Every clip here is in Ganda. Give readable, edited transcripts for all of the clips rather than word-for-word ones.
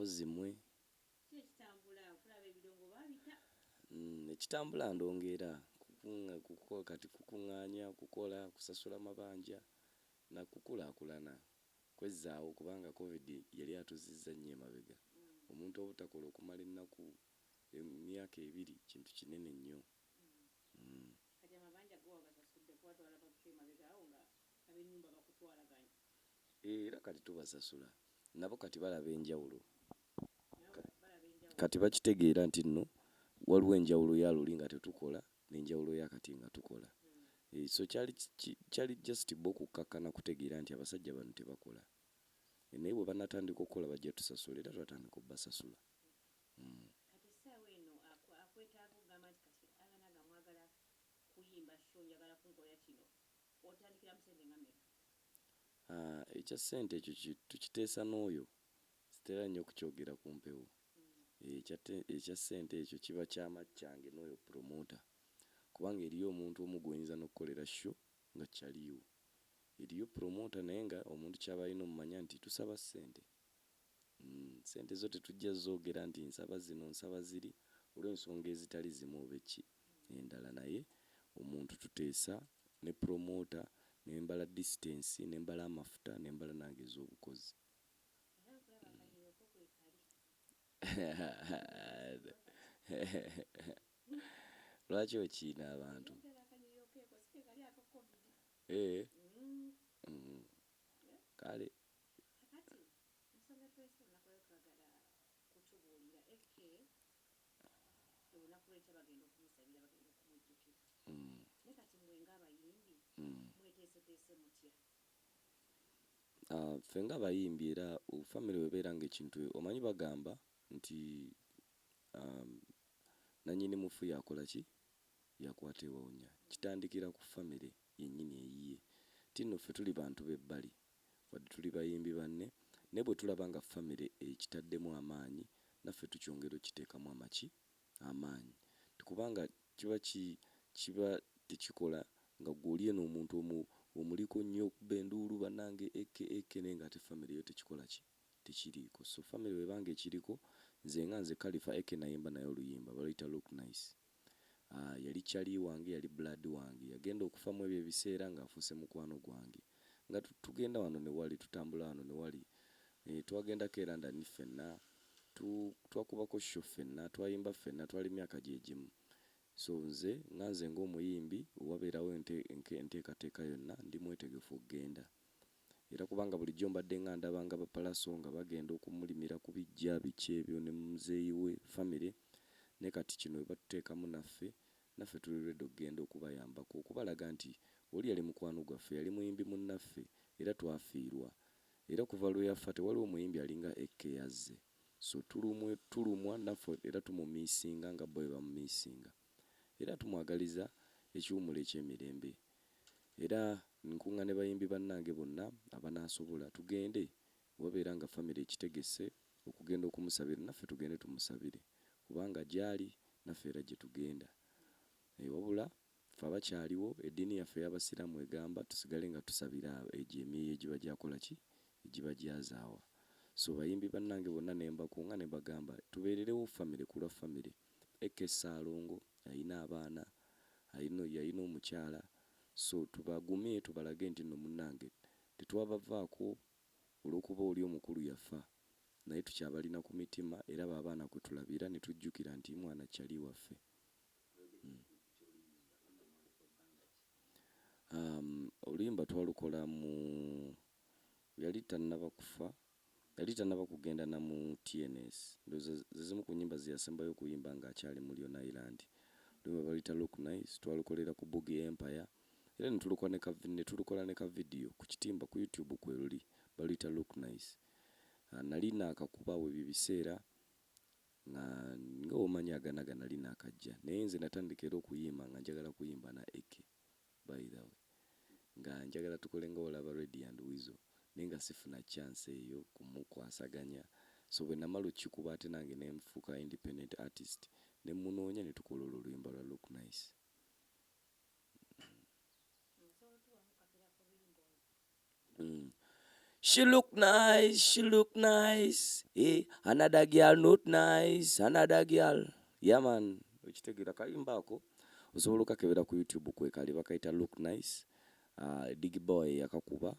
Mpozi mwe. Ekitambula ndongo era kati kukungaanya, kukola, kusasula mabanja na kukulaakulana, kwezzaawo kubanga Covid yali atuzzizza nnyo emabega. Omuntu obutakola okumala ennaku emyaka ebiri kintu kinene nnyo. Kati amabanja go wagasasudde kuba twalabako emabega awo nga ab'ennyumba bakutwalaganya? Era kati tubasasula nabo kati balaba enjawulo. Kati bakitegeera nti nno waliwo enjawulo ya luli nga tetukola n'enjawulo ya kati nga tukola. So kyali kyali just bo kukkakkana kutegeera nti abasajja bano tebakola. Naye bwe banatandika okukola bajja tusasula era twatandika obbasasula. Kati essaawa eno akwetaaga okugamba nti kati Allan Aga mwagala kuyimba show njagala kunkolera kino otandikira mu ssente nga mmeka? Ekya ssente ekyo tukiteesa n'oyo, sitera nnyo kukyogera ku mpewo. Ekya ssente ekyo kiba kyama kyange n'oyo promoter kubanga eriyo omuntu omu gw'oyinza n'okukolera show nga chali wo. Eriyo promoter naye nga omuntu ky'aba alina omumanya nti tusaba ssente. Ssente zo tetujja zoogera nti nsaba zino nsaba ziri olw'ensonga ezitali zimu oba ki endala naye omuntu tuteesa ne promoter ne mbala distance, ne mbala amafuta ne mbala nange ez'obukozi. Era nkulaba akanyiriro ko kwekali. Lwaki okiina abantu? Naddala akanyiriro keeko si ke kali aka Covid. Eeh kale. Kakati ensonga etulese olunaku lwaleero twagala kutubuulira AK olunaku lw'enkya bagenda okumusabira bagenda okumujjukira naye kati mwe ng'abayimbi mweteeseteese mutya? Ffe ng'abayimbi era famire bw'ebeera ng'ekintu omanyi bagamba nti nannyini mufu y'akola ki? Y'akwata ewawunya. Kitandikira ku famire yennyini eyiye nti nno ffe tuli bantu b'ebbali wadde tuli bayimbi banne naye bwe tulaba nga famire ekitaddemu amaanyi naffe tukyongera okiteekamu amaki? Amaanyi nti kubanga kiba ki kiba tekikola nga ggwe oli eno omuntu omu omuliko nnyo okuba enduulu bannange AK AK naye ng'ate famire yo tekikola ki? Tekiriiko. So famire bw'eba ng'ekiriko nze nga nze Kalifa AK nayimba naye oluyimba baluyita Look Nice. Yali chali wange yali blood wange yagenda okufa mwebyo ebiseera nga afuuse mukwano gwange nga tugenda wano ne wali tutambula wano ne wali twagendako e London ffenna twakubako show ffenna twayimba ffenna twali myaka gyegimu so nze nga nze nga omuyimbi wewabeerawo enteekateeka yonna ndi mwetegefu okugenda. Era kubanga bulijjo mbadde nga ndabanga ba Pallaso nga bagenda okumulimira ku biggya biki ebyo ne muzeeyi we family naye kati kino bwebatuteekamu naffe, naffe tuli ready okugenda okubayambako okubalaga nti oli yali mukwano gwaffe, yali muyimbi munnaffe era twafiirwa era okuva lweyafa tewaliwo muyimbi alinga AK azze so tulumwa naffe era tumumissinga nga bo bwebamumissinga era tumwagaliza ekiwummulo eky'emirembe. Era nkunga ne bayimbi bannange bonna abanaasobola tugende webabeera nga famire ekitegese okugenda okumusabira naffe tugende tumusabire kubanga gyali naffe era gyetugenda. Wabula ffe abakyaliwo eddiini yaffe ey'abasiraamu egamba tusigale nga tusabira egyo emyoyo egiba gyakola ki? Egiba gyazaawa. So bayimbi bannange bonna ne mbakunga ne mbagamba tubeererewo famire kulwa famire. AK Ssaalongo alina abaana, alina yalina omukyala so tubagumye tubalage nti nno munnange tetwabavaako olw'okuba oli omukulu yafa naye tukyabalina ku mitima era be abaana kwe tulabira ne tujjukira nti mwana chali waffe. Oluyimba twalukola mu yali tannaba kufa. Yali tannaba kugenda na mu TNS. Ndowooza ze zimu ku nnyimba ze yasembayo okuyimba ng'akyali mu Leone Island. Oluyimba baluyita Look Nice, twalukolera ku Boogie Empire era ne tulukola ne ka ne tulukola ne ka vidiyo ku kitimba ku YouTube kweruli, baluyita Look Nice. Nali naakakuba awo ebyo ebiseera nga nga bw'omanyi Aganaga nali naakajja naye nze natandika era okuyimba nga njagala kuyimba na AK. By the way nga njagala tukole nga olaba Radio and Weasel naye nga sifuna chance eyo kumukwasaganya so bwenamala okikuba ate nange nenfuuka independent artist nemunoonya netukola olwo oluyimba lwa look nice. Osobola otuwamu kakira ku luyimba olwo? She look nice, she look nice. Hey, another girl not nice, another girl. Yeah man, okitegeera kayimba ako osobola okakebera ku YouTube kwekali bakayita look nice. Dig Boy yakakuba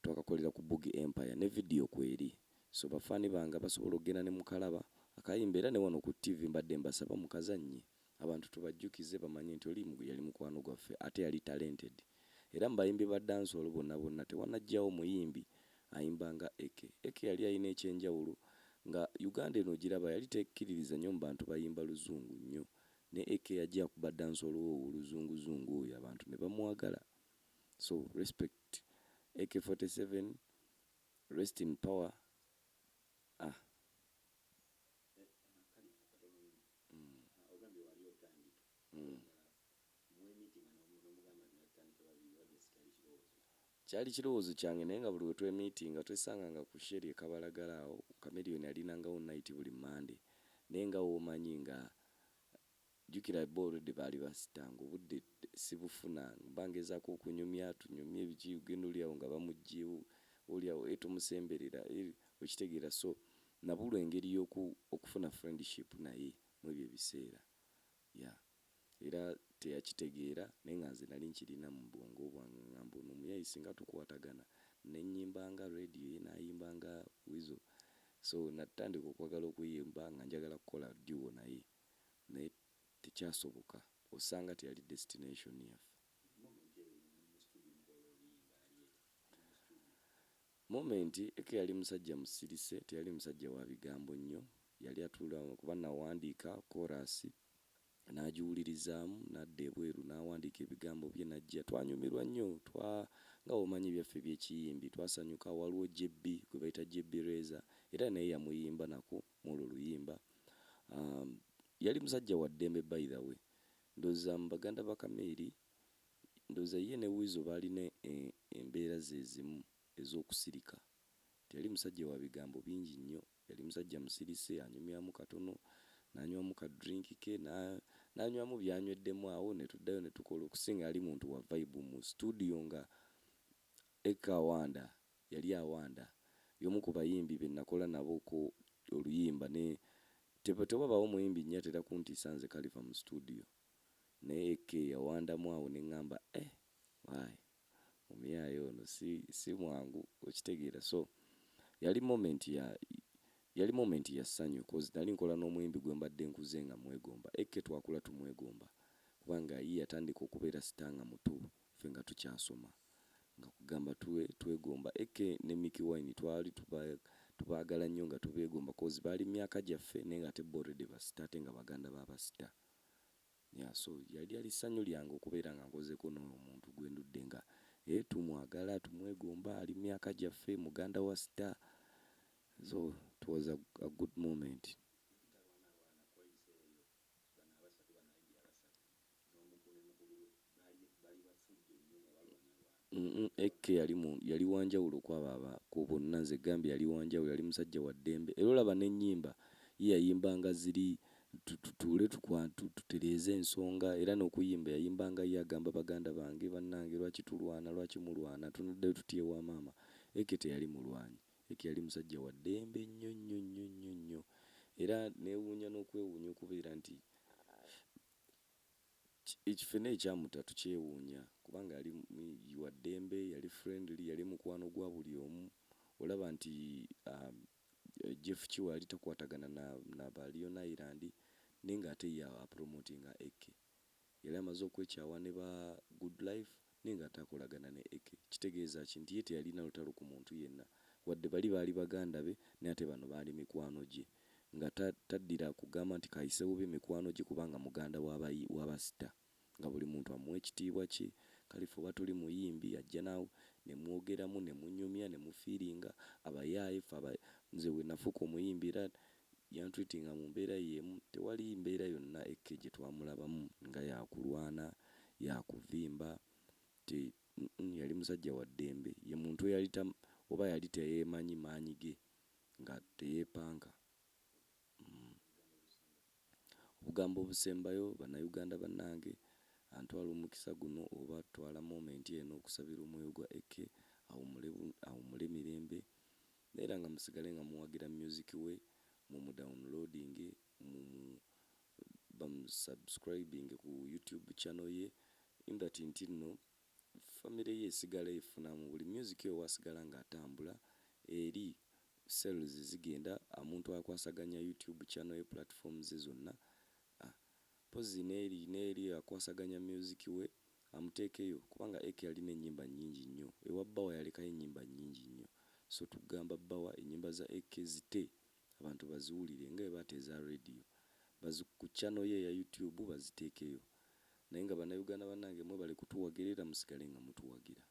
twakakolera ku Boogie Empire ne video kweri. So bafaani bange basobola okugenda ne mukalaba akayimba era ne wano ku TV mbadde mbasaba mukazannye abantu tubajjukize bamanye nti oli yali mukwano gwaffe ate yali talented. Era mu bayimbi ba dancehall bonna bonna tewanajjawo muyimbi ayimba nga Eke. Eke yali alina ekyenjawulo nga Uganda eno ogiraba yali tekkiririza nnyo mu bantu bayimba luzungu nnyo ne Eke yajja akuba dancehall we ow'oluzunguzungu oyo abantu ne bamwagala. So respect AK47 rest in power. Ah. Ogambye wali otandika mwemitinga n'omugamba nti natandika babiri oba just kyali kirowoozo? Kyali kirowoozo kyange naye nga buli we twemiitinga twesanganga ku Shell e Kabalagala awo Chameleone yalinangawo night buli Monday naye nga w'omanyi nga jjukira bo already baali basita ng'obudde sibufuna mba ngezaako okunyumya tunyumye biki ogenda oli awo nga bamuggyeewo oli awo eh tomusemberera eh okitegeera so nabulwa engeri y'oku okufuna friendship naye mu ebyo ebiseera yeah era teyakitegeera naye nga nze nali nkirina mu bwongo bwange ngamba ono omuyayi singa tukwatagana ne nnyimba nga Radio ye n'ayimba nga Weasel so natandika okwagala okuyimba nga njagala kukola duo naye naye tekyasoboka osanga teyali destination yaffe. Moment eyo mu studio mukola oluyimba yali etya mu studio? Moment Eke yali musajja musirise teyali musajja wa bigambo nnyo yali atuula kuba nawandiika chorus n'agiwulirizaamu n'adda ebweru n'awandiika ebigambo bye n'ajja twanyumirwa nnyo twa nga bw'omanyi ebyaffe eby'ekiyimbi twasanyuka waliwo JB gwe bayita JB Reza era naye yamuyimba nako mw'olwo oluyimba yali musajja wa ddembe by the way ndowooza mu baganda ba Kameeri ndowooza ye ne Weasel baalina embeera ze zimu ez'okusirika teyali musajja wa bigambo bingi nnyo yali musajja musirise anyumyamu katono n'anywamu ka drink ke n'anywamu by'anyweddemu awo ne tuddayo ne tukola okusinga yali muntu wa vibe mu studio nga Eke awanda yali awanda y'omu ku bayimbi be nakola nabo ko oluyimba ne tewabaawo muyimbi nnyo atera kuntiisa nze Khalifa mu studio naye Eke yawandamu awo ne ŋŋamba eh waayi omuyaaye ono si, si mwangu okitegeera so yali moment ya ssanyu cause nali nkola n'omuyimbi gwe mbadde nkuze nga mwegomba. Eke twakula tumwegomba kubanga ye yatandika okubeera star nga muto ffe nga tukyasoma nga kugamba twegomba. Eke ne Mikie Wine twali tubaagala nnyo nga tubeegomba cause baali myaka gyaffe naye ng'ate bo already ba star ate nga baganda ba star. Yeah, so yali yali ssanyu lyange okubeera nga nkozeeko n'oyo omuntu gwe ndudde nga tumwagala tumwegomba ali myaka gyaffe muganda wa star so it was a good moment. Talwana lwana ko ebiseera ebyo bano abasatu bano abayimbi abasatu n'omukulu ne mukulu we baali bafujjo nnyo nga balwanalwana. Eke yali wanjawulo kwabo ku bonna nze gambye yali wanjawulo yali musajja wa ddembe era olaba n'ennyimba ye yayimbanga ziri tutuule tutereeze ensonga era n'okuyimba yayimbanga ye agamba baganda bange bannange lwaki tulwana lwaki mulwana tunaddayo tutya ewa maama. Eke teyali mulwanyi Eke yali musajja wa ddembe nnyo nnyo nnyo nnyo nnyo era neewuunya n'okwewuunya okubeera nti ffenna ekyamutta tukyewuunya kubanga yali wa ddembe yali friendly yali mukwano gwa buli omu olaba nti Jeff Kiwa yali takwatagana na ba Leone Island naye ng'ate ye apromotinga Eke yali amaze okwekyawa ne ba Good Life naye ng'ate akolagana ne Eke kitegeeza ki nti ye teyalina lutalo ku muntu yenna wadde bali baali baganda be naye ate bano baali mikwano gye nga taddira kugamba nti kayise bubi mikwano gye kubanga muganda w'aba star nga buli muntu amuwa ekitiibwa kye Khalifa oba toli muyimbi ajja naawe ne mwogeramu ne munyumya ne mufiiringa abayaaye ffe nze we nafuuka omuyimbi era yantreatinga mu mbeera y'emu tewali mbeera yonna Eke gye twamulabamu nga yakulwana yakuvimba yali musajja wa ddembe ye muntu eyali oba yali teyeemanyi maanyi ge nga teyeepanka. Obugambo obusembayo bannayuganda bannange ntwala omukisa guno oba twala moment eno okusabira omwoyo gwa Eke Awummule mirembe naye era nga musigale nga muwagira music we, mumu downloadinge, mumu bamu subscribinge ku YouTube channel ye in that nti nno family ye esigala efunamu buli music oyo wasigala nga atambula eri sales zigenda omuntu akwasaganya YouTube channel ye platforms ze zonna. Mpozzi n'eri n'eri akwasaganya music we amuteekeyo kubanga AK alina ennyimba nnyingi nnyo. Ewa Bbawa yalekayo ennyimba nnyingi nnyo. So tugamba Bbawa ennyimba za AK zite abantu baziwulire nga bwe baata eza radio. Bazi ku channel ye eya YouTube baziteekeyo. Naye nga Bannayuganda bannange mwebale kutuwagira era musigale nga mutuwagira.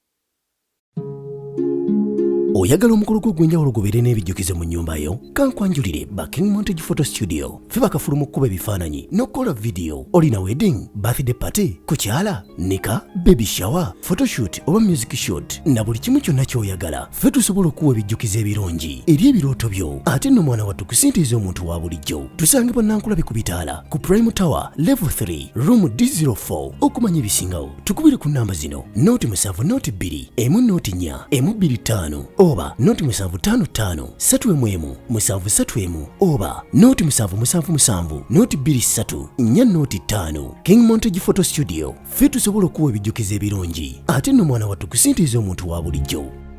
Oyagala omukolo gwo ogw'enjawulo gubeere n'ebijjukizo mu nnyumba yo? Kankwanjulire ba King Montage Photo Studio. Ffe bakafulu mu kkuba ebifaananyi n'okukola vidiyo. Olina wedding, birthday party, kukyala, nika, baby shower, photoshoot oba music shoot na buli kimu kyonna ky'oyagala. Ffe tusobola okukuwa ebijjukizo ebirungi eri ebirooto byo. Ate nno mwana wattu ku ssente ez'omuntu wa bulijjo. Tusangibwa Nankulabi ku bitaala ku Prime Tower Level 3 Room D04. Okumanya ebisingawo tukubire ku namba zino 0 7 0 2 1 0 4 1 2 5 oba 0 7 5 5 3 1 1 7 3 1 oba 0 7 7 7 0 2 3 4 0 5. King Montage Photo Studio, ffe tusobola okuwa ebijjukizo ebirungi ate nno mwana wattu ku ssente ez'omuntu wa bulijjo.